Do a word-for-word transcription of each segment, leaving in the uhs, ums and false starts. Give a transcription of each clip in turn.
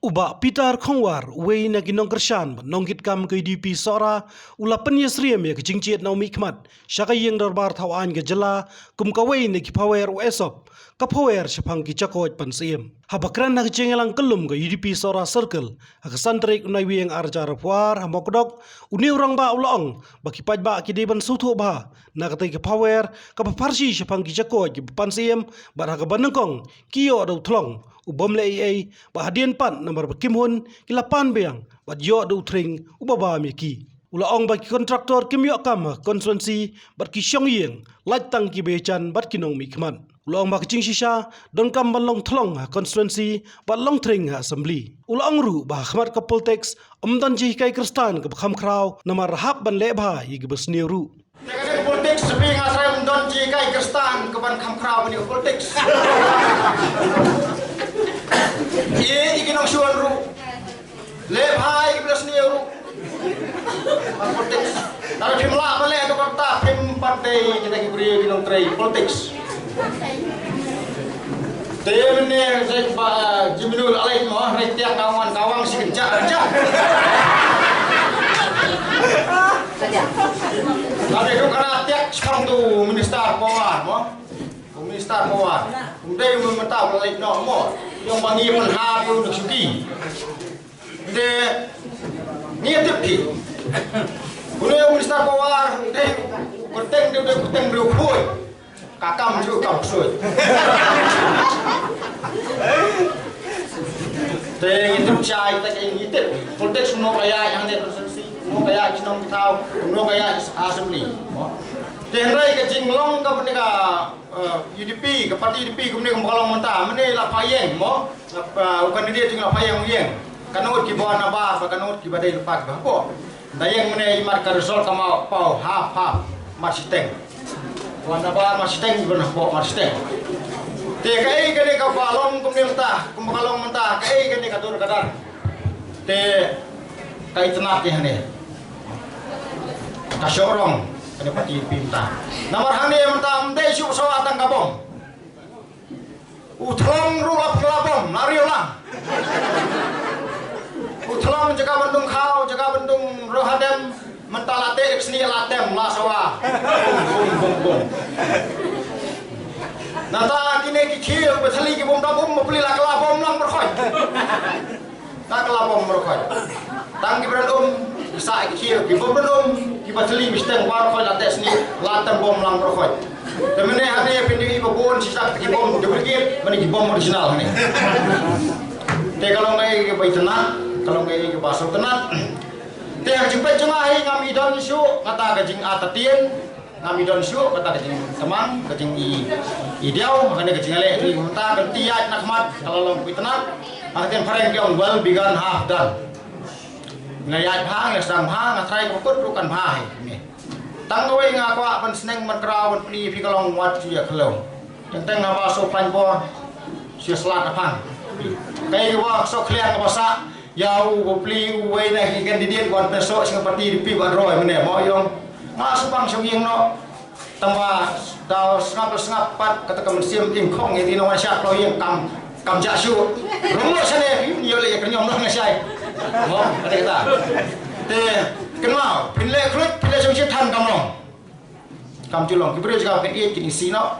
U Bah Peter Khongwar, uwei na ki nongkyrshan bad nongkitkam ka U D P Sohra, u la pynïasyriem ïa ka jingjied na u mihkhmat sha ka ïing dorbar thaw aiñ ka jylla kum kawei na ki phawer u Esop, ka phawer shaphang ki jakoit pan syiem. Haba kren ha ka jingïalang kyllum ka U D P Sohra Circle ha ka san tarik u Naiwieng arhajar arphew ar ha Mokdok, une u rangbah u la ong ba ki paidbah ki dei ban sngewthuh bha na katei ka phawer kaba pharshi shaphang ki jakoit kiba pan syiem, bad ha kaba nyngkong ki ïoh da u thlong u bym leh ei ei, bad hadien pat namar ba kim hun ki la pan biang bad ïoh da u thring uba bam ïa ki. U la ong ba ki kontraktor kim ïoh kam ha constituency bad ki shong ïing lait tang kiba ïajan bad ki nongmihkhmat. U la ong ba ka jingshisha donkam ban long thlong ha constituency bad long thring ha assembly. U la ong ruh ba ha khmat ka politics ym don jinghikai khristan kaba kham khraw, namar hap ban leh bha ïa kiba sniew ruh. Te ka dei ka politics, sa phi nga srem don ji kai khristan ka ban kham khraw ban ïa ka politics. Ïa, ïa ki nongshun ruh. Leh bha ïa ki ba la sniew ruh. Ban politics. Lada phim lah ban leh, to kata phim pat dei kita ki briew ki nongtrei politics. Te mynne, eh, ba, eh, Jiminul Alai mo, hynrei tiak ka wan ka wang shi kynjah kynjah. Tapi tu kana tiak shong tu Minister Pawar mo. Minister Pawar. Kumdei mynta u Alai no mo. Ïong ba ngi pynhap ïa u Shuki. Te ngi tip phi. Une u Minister Pawar, dei kyrteng, dei kyrteng briew khuid. Ka kam ju kam khuid. Te ngi tip shai, te ngi tip. Politics kumno ka ïaid hangne constituency, kumno ka ïaid shnong thaw, kumno ka ïaid assembly. Mo. Te hynrei ka jinglong kaba ne ka, eh, U D P, ka party U D P kumne kumba ka long mynta, mynne la pha ïeng mo. La pha, u candidate jong la pha ïeng u ïeng. Ka ngut kiba wan nabar, ba ka ngut kiba dei lypa kiba hapoh. Da ïeng mynne i mat ka result ka mut paw half half, mat shiteng. Wan nabar mat shiteng, wan hapoh mat shiteng. Te kaei kane kaba long kumne mynta, kumba ka long mynta, kaei kane ka dur ka dar. Te ka itynnad te hangne. Ka shoh rong kane party U D P mynta. Namar hangne mynta ym dei shuh sawa tang ka bom. U thlong ruh la pynkylla bom, la riewlang. U thlong jaka ban dung khaw, jaka ban dung rohadem, mynta la teh snieh la tem, la sawa. Bum, bum, bum, bum. Nangta kine ki khiew, ba thali ki bym dap um, ba pli la kylla bom lang markhot. Ka kylla bom markhot. Tang ki bym dap um, ki sah ki khiew, ki bym dap um, ki ba thali misteng markhot la teh snieh, la tem bom lang markhot. Te mynne hangne pyndonkam ba bun shisha ki bom duplicate, mynne ki bom original hangne. Te ka long kaei kaba itynnad, ka long kaei kaba sngewtynnad. Te ha ka jingpeit jong nga hi ngam i don shuh kata ka jingartatien, ngam i don shuh kata ka jingtymmen, ka jing i, i diaw, kane ka jingïaleh jong i mynta ka lynti ïaid na khmat, ka la long kaba itynnad. Ha ka ktien phareng ki ong well begun half done. Nga ïaid bha, nga sdang bha, nga trai ka kut ruh kan bha hi. Tang kawei nga kwah ban sneng ban kraw ban pyni ïa phi ka long wat shu ïa khlem. Teng teng haba shu khlaiñ bor shu ïa slat na phang. Kaei kaba shu khliang kaba sah ïa u ba pli uwei na ki candidate wan pynsoh sha ka party U D P ba roi mynne mo ïong. Nga shu pang shu ïeng noh. Tang ba da sngap da sngap pat kata ka mynsiem ïeng khong ïa ki nongwan shah kloi ïeng kam Kam jah shuh. Rung noh shane, phin ïoh leh ïa ka niam noh nga shai. Mo, kata kata. Te kynmaw, phin leh khluit, phin leh shongshit than kam long. Kam ju long, ki briew jaka phin ïeit kin ïeit noh.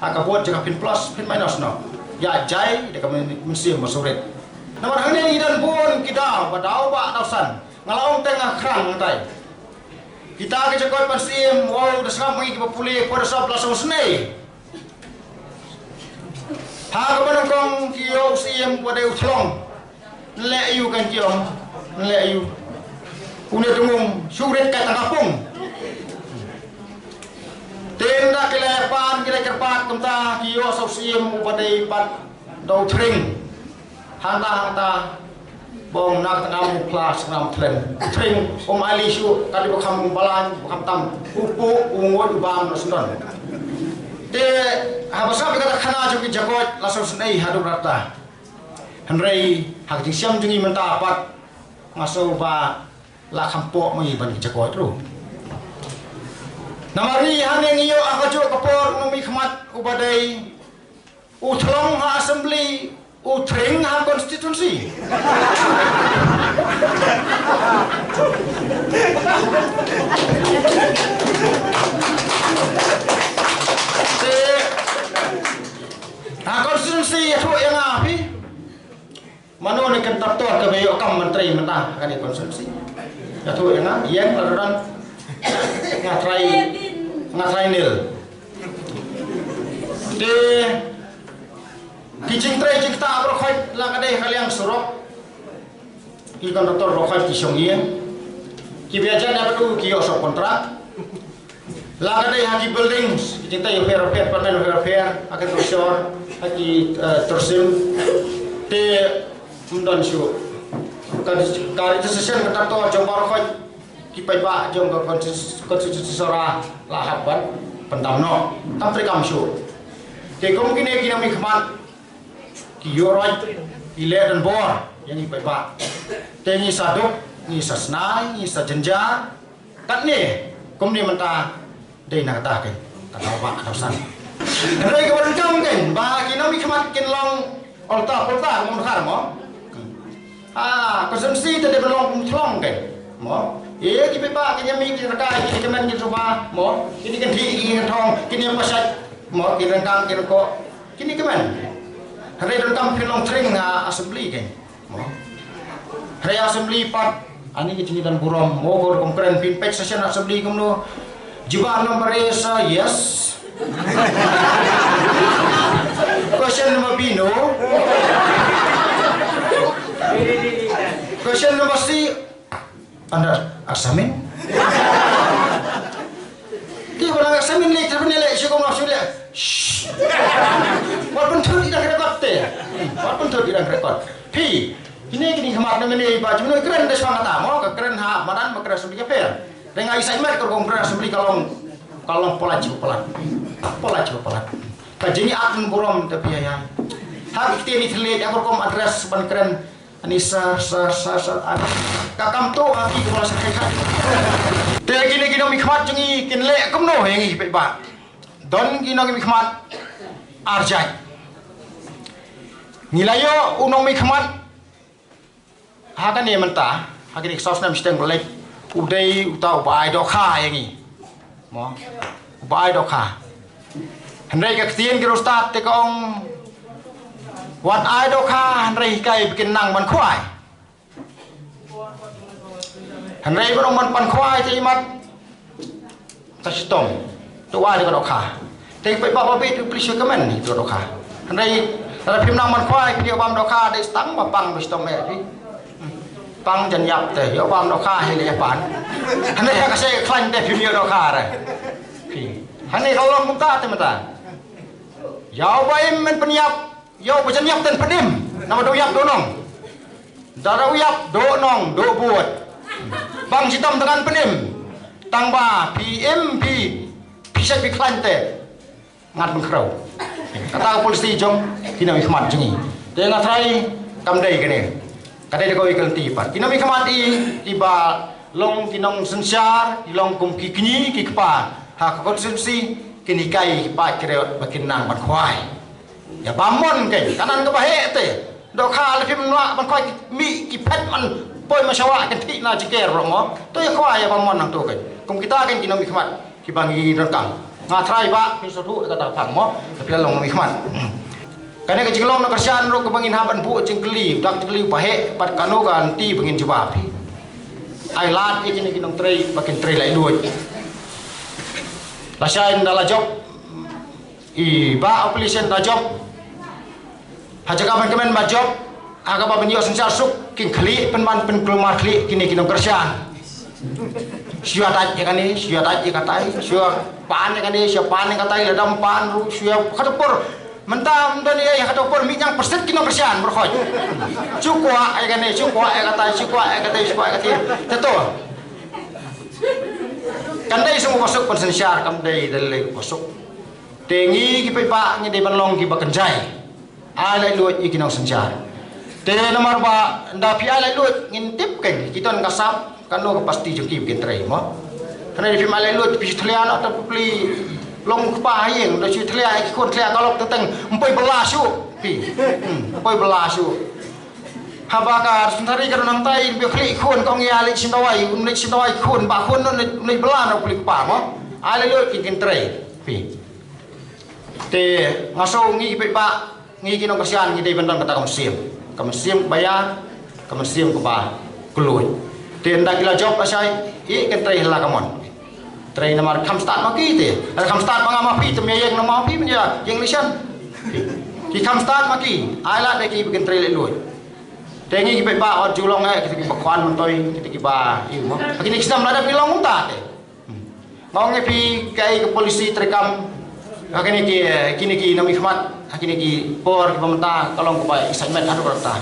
Ha ka vote jaka phin plus, phin minus noh. Ïa jai da ka mynsiem ba surit. Namar hangne ngi don bun ki daw, ba daw ba daw san. Nga la ong teng nga khrang ngai. Kita ki jakoit ban siem, wow, da sngap ma ngi kiba pule, poi da sop la song snei. Ha kaba nyngkong ki ïoh u siem uba dei u thlong. Nleh aïu kan ki ong. Nleh aïu. Une tyngung shu rit ka tang ka pung. Te ynda ki la pan ki la kyrpad kumta ki ïoh sa u siem uba dei pat da u thring. Hangta hangta Bong nak tnga mu phla snam thlen. Thring um ali shu ka dei ba kham um balang ba kham tam. U pu u ngut u bam no sndon. Te haba sngap ïa kata khana jong ki jakoit la sngewsynei haduh rata. Hynrei ha ka jingshem jong ngi mynta pat nga sngew ba la kham pok ma ngi ban ki jakoit ruh. Namar ngi hangne ngi ïoh ha kajuh ka por u nongmihkhmat uba dei u thlong ha assembly U Thring ha constituency. Te ha constituency ïathuh ïa nga phi. Mano ne contractor kaba ïoh kam ban trei mynta ha kane constituency? Ïathuh ïa nga, ïeng la don. Nga trai, nga trai nil. Te ki jingtrei jingktah baroh khoit la ka dei ha ka liang surok. Ki contractor baroh khoit ki shong ïing. Kiba jan ïa ka tu ki ïoh sub contract. La ka dei ha ki buildings, ki jingtei bapher bapher, department bapher bapher, ha ki tyrshor, ha ki, eh, tyrsim. Te ym don shuh. Ka, ka registration contractor jong baroh khoit ki paidbah jong ka constitu-, constituency Sohra la hap ban pyndam noh. Kam treikam shuh. Te kum kine ki nongmihkhmat ki ïuhroit, ki leh donbor ïa ngi paidbah. Te ngi sa duk, ngi sa snai, ngi sa jynjar. Katne kumne mynta dei na kata kein, kata ba kata san. Hynrei kaba donkam kein ba ki nongmihkhmat kin long olta polta, kum u Dkhar mo. Ah, constituency te dei ban long kum Shillong kein mo. Ïa ki paidbah kin ïa mih, kin rkai, kin ïa kmen, kin sumar mo, kin ïa kynthih, kin ïa kynthong, kin ïa pashait mo, kin ryngkang, kin ryngkoh, kin ïa kmen. Hynrei donkam phin long Thring ha assembly kein mo. Hynrei assembly pat, ani ki jingdon burom mo, ko rukom kren, phin peit session assembly kumno. Jubab number is, uh, yes. Question number B, no. Question number C, under examine. Te ba la examine leh, te ba la leh, shu kumno shu leh. Shh. Wat pynthut i dang record te. Wat pynthut i dang record. Phi, kine ki nongmihkhmat na mynne ba jingmut kren da shwa kata mo, ka kren ha madan, ba kren assembly ka pher. Dang ai sa imat ka rukom kren assembly ka long, ka long palat shu palat. Palat shu palat. Ka jingïaid burom te phi ïa. Ha ki ktien i thylliej, ka rukom address ban kren. Ani sir, sir, sir, sir, ani. Ka kam to ha ki kaba la shakri khat. Te kine ki nongmihkhmat jong ngi kin leh kumno ïa ngi paidbah. Don ki nongmihkhmat arjait. Ngi la ïoh u nongmihkhmat ha kane mynta, ha kine ki saw snem shiteng ba la leit, u dei uta uba ai dohkha ïa ngi. Mo, uba ai dohkha. Hynrei ka ktien ki riewstad te ka ong, wat ai dohkha, hynrei hikai ba kin nang ban khwai. Hynrei ba ong ban pan khwai te imat, ta shitom. To ai da ka dohkha. Te phi ba ba bit, phi shu kmen ni ka dohkha. Hynrei lada phim nang ban khwai, phi ïoh bam dohkha, dei tang ba pang ba shitom eh phi. Pang jan ïap te, ïoh bam dohkha hi leh ïa pan. Hynrei ha ka se khlaiñ te phim ïoh dohkha re. Phi. Hynrei ka long kumta te mynta. Ïa uba im men pynïap, ïa uba jan ïap ten pynim. Namar da u ïap da u nong. Da, da u ïap da u nong, da u bud. Pang shitom te ngan pynim. Tang ba phi im phi, phi shet phi khlaiñ te ngan pynkhrew. Kata ka polisi jong ki nongmihkhmat jong ngi. Te nga tharai kam dei kane. Ka dei da kawei ka lynti pat. Ki nongmihkhmat i, kiba long ki nongsynshar, ki long kum ki kñi ki kpa ha ka constituency, kin hikai ki paid ki riewstad ba kin nang ban khwai. Ïa bam mon kein, ka nan kaba heh te. Dohkha lada phim nang ban khwai, ki mih ki phet man poi man shawa, kin thih na jingker ruh mo. To ïa khwai ïa bam mon nangto kein. Kum kita kein ki nongmihkhmat kiba ngi donkam. Nga tharai ba phin sngewthuh ïa kata ka phang mo, ka phi la long nongmihkhmat. Kane ka jinglong nongkyrshan ruh kaba ngin hap ban buh jingkylli, dak jingkylli ba heh, bad kano ka lynti ba ngin jubab phi. Ai lad ïa kine ki nongtrei ba kin trei laitluid. Lashai ynda la jop, i bah u pli shen da jop. Ha jaka ban kmen ba jop, ha kaba ban ïoh synshar suk, kin khlieh pynban pynkulmar khlieh kine ki nongkyrshan. Shu ïa dait ïa kane, shu ïa dait ïa katai, shu ïa pan ïa kane, shu ïa pan ïa katai, lada ym pan ruh, shu ïa kata por. Mynta ym don ïa kata por, mih ñiang pyrshit ki nongkyrshan baroh khoit. Shu kwah ïa kane, shu kwah ïa katai, shu kwah ïa katai, shu kwah ïa katai. Te to. Kam dei shuh uba suk ban synshar, kam dei da lei uba suk. Te ngi ki paidbah ngi dei ban long kiba kynjai. Ai laitluid ïa ki nongsynshar. Te namar ba ynda phi ai laitluid ngin tip kein ki don ka sap, kano ka pasti jong ki ba kin trei mo. Hynrei phim ai laitluid phi shu thlia noh ta pli. Long kpa ha ïing, da shu thleh ki khun thleh ka lok teng teng, ym poi bylla shuh. Phi. Hmm, ym poi bylla shuh. Haba ka secretary ka don hangtai, ba khlieh khun ka ong ïa leit shim dawai, um leit shim dawai khun, ba khun noh leit, leit bylla noh phi kpa mo. Ai leit lut ki kin trei. Phi. Te nga sngew ngi ki paidbah, ngi ki nongkyrshan ngi dei ban don kata ka mynsiem. Ka mynsiem kaba ïar, ka mynsiem kaba kylluid. Te ynda ki la jop lashai, ïa kin trei ha la ka mon. Trei namar kham stad ma ki te. Lada kham stad ma nga ma phi te, me ïeng na ma phi, me ïa ïeng lei shen. Ki kham stad ma ki. Ai lad ïa ki ba kin trei leit luid. Te ngi ki paidbah wat ju long eh kita kiba khwan myntoi, kita kiba ïa mo. Ha kine ki snem lada phi long kumta te. Nga ong ïa phi kaei ka policy treikam ha kine ki, kine ki nongmihkhmat ha kine ki por kiba mynta ka long kaba excitement haduh katta.